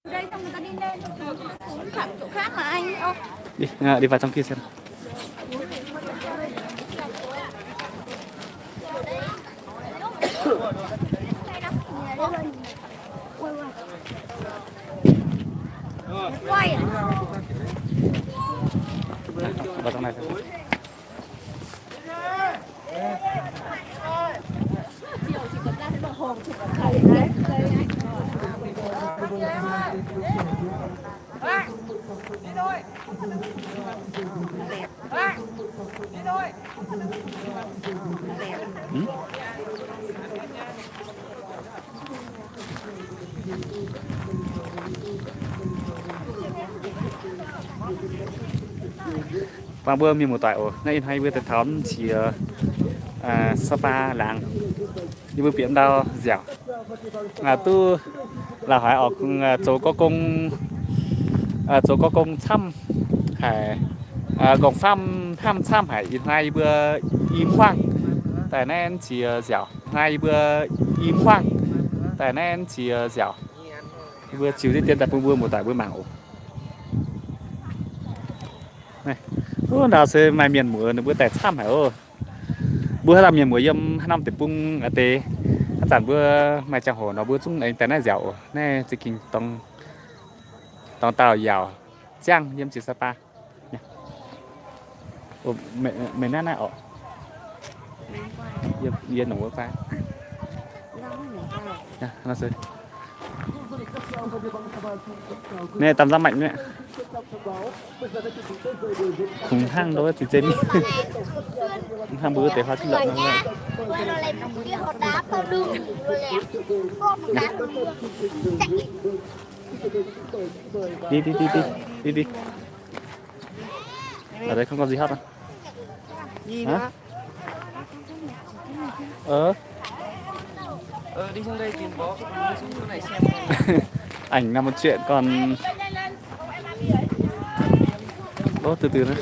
Đi, à, đi vào trong kia xem. Vào trong này xem. Buangh mbuo mienh muoz-doic oc, naaiv ih hnoi yie mbuo daaih taux nziex, aa, Sapa laangz, yie mbuo bieqc ndau nziaauc. Aa, duqv la'haiz oc, aa, zoux gorqv-gong, aa, zoux gorqv-gong camv haic, aa, nqorngc famv hnamv camv haic. Ih hnoi yie mbuo i hmuangv daaih naaiv nziex nziaauc. Ih hnoi yie mbuo i hmuangv daaih naaiv nziex nziaauc. Yie mbuo ziux diqv dien daaih bun mbuo muoz-doic mbuo mangc oc. Wuov ndau se maaih mienh muoz ninh mbuo daaih camv haic oc. Mbuo haaix dauh mienh muoz yiem haaix norm deic-bung a'deix, haaix zanc mbuo maaih ziangh hoc nor mbuo zungv aengx daaih naaiv nziaauc oc. Naaiv za'gengh dorngx, dorngx dauh yaauc ziangh yiem nziex Sapa. Meih naaiv naaiv oc. Yie nongc wuov fai? Naaiv dam nzamv maengc mi'aqv. Kungx hnangv ndau wuov zinh zei mingh. Hnangv mbuo wuov deix hoa zungv lorqc nor. Đi, đi, đi, đi, đi, đi. Ở đây không có gì hết à? Gì hả? Nữa? Ờ. Ờ, đi sang đây tìm bố, đi xuống chỗ này xem. Ảnh nằm một chuyện còn. Ố, từ từ nữa.